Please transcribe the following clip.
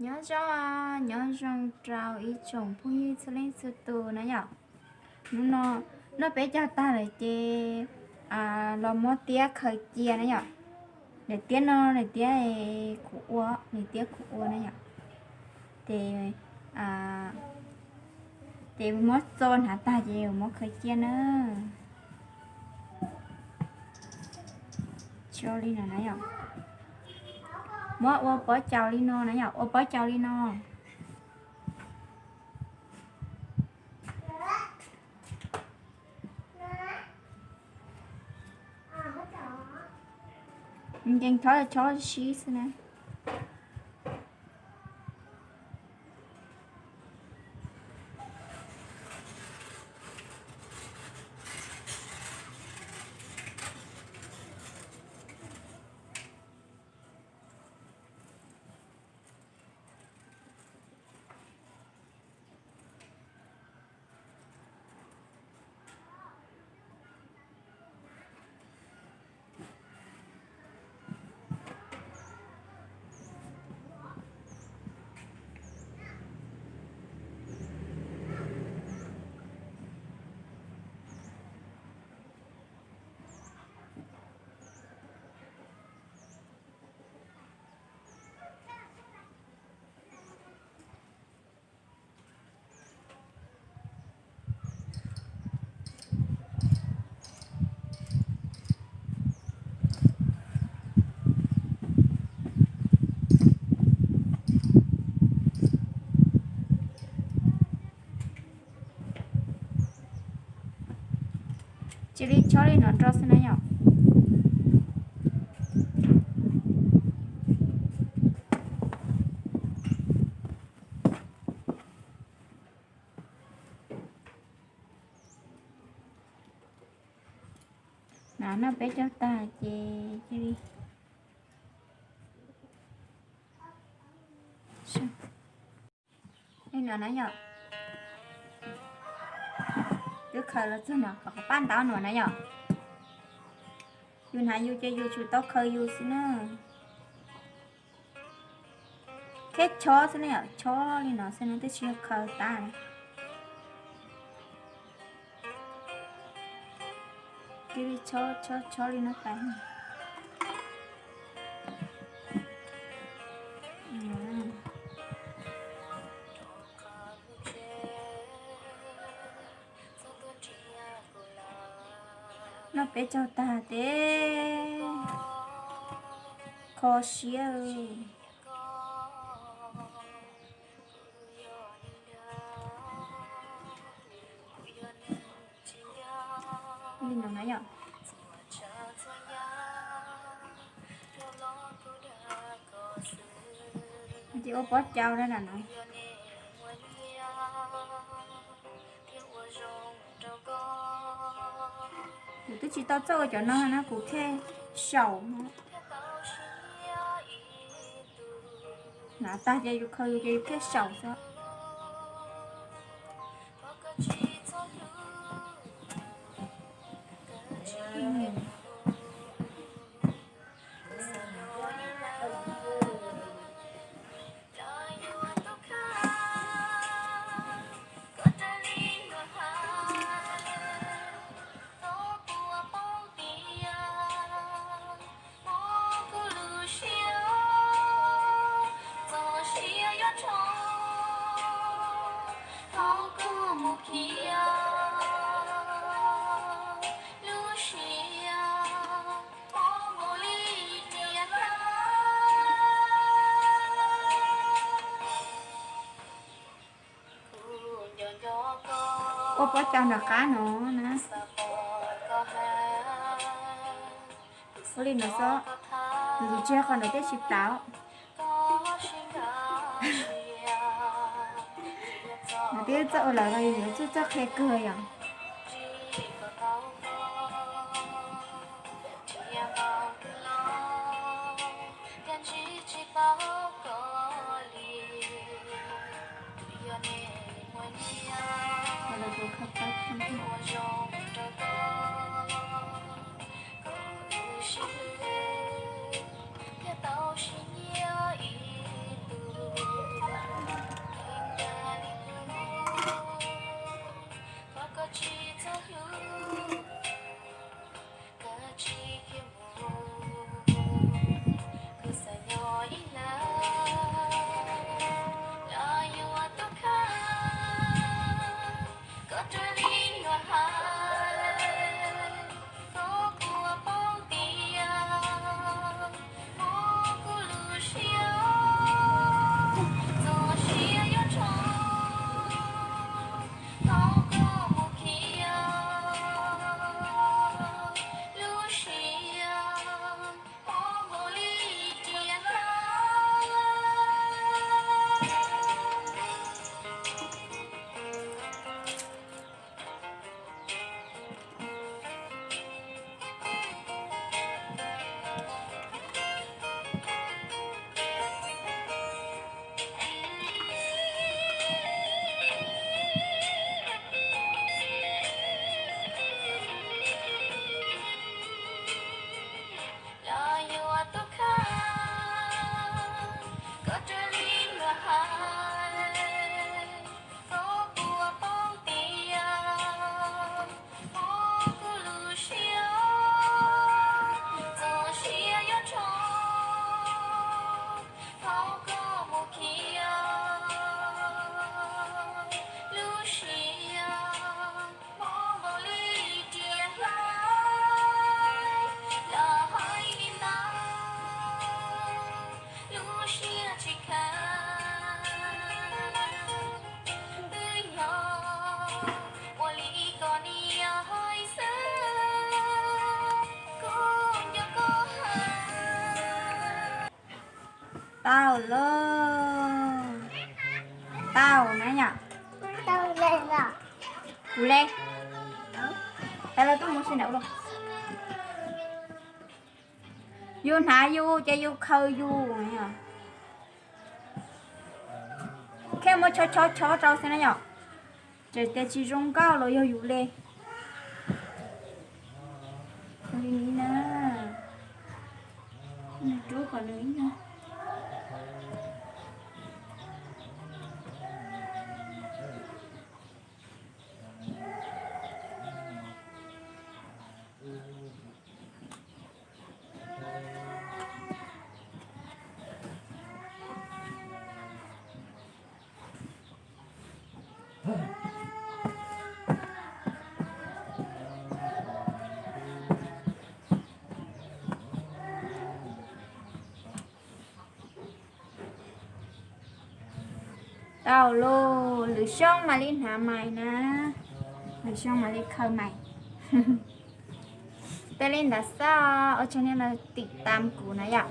Nyob zoo, nyob zoo rau ib tsoom phooj ywg txhua leej txhua tus na yom. Hnub no noj peb caug tag lawm ces los muab tiab khaws cia na yom. Daim tiab no daim tiab kuv ua, daim tiab kuv ua na yom. Ces, ces muab txo hnav tag ces muab khaws cia na. Tso li no na yom. Muab ua pob caus li no na yom, ua pob caus li no. Nkees chob, chob sib xwb na. Cia li chob li no rau xwb na yom. Noj peb caug tag ces cia li. Li no na yom. Twb khaws los txog no kom qhov paj ntaub no na yom. Yus hnav yus ces yus tsum tau khaws yus xwb na. Kheb chob xwb na yom, chob li no xwb na, twb tsis yog khaws tag. Cia li chob chob chob li no tas. Noj peb caug tag tes kho siab. Li no na yom. Ces ua pob cau na no. Kuv twb tsis tau txawj ua cov no na, kuv khej saum. Hnav tag ces yus khaws yus ces yus khej saum xwb. Ua pob cau nram qab no na. Ua li no xwb, nws tsis yog qhov ntawd thiaj tsis plaub. Nws twb txawj ua lawm los yus yuav txawj txawj qhia kawg yom. Los tau na yom. Kuv le, tas los tuaj mus si ntawm ua. Yus hnav yus ces yus khaws yus. Thiaj muab chob chob chob rau xwb na yom. Tseem tias tsis zoo nkauj los yog yus le. Li na, rub kom nws ib nyuag. Tau lauj, lwm xyoo mam li hnav mais na. Lwm xyoo mam li khaws mais. Peb li ntawd xwb, ua tsaug nej los tim tam kuv na yom.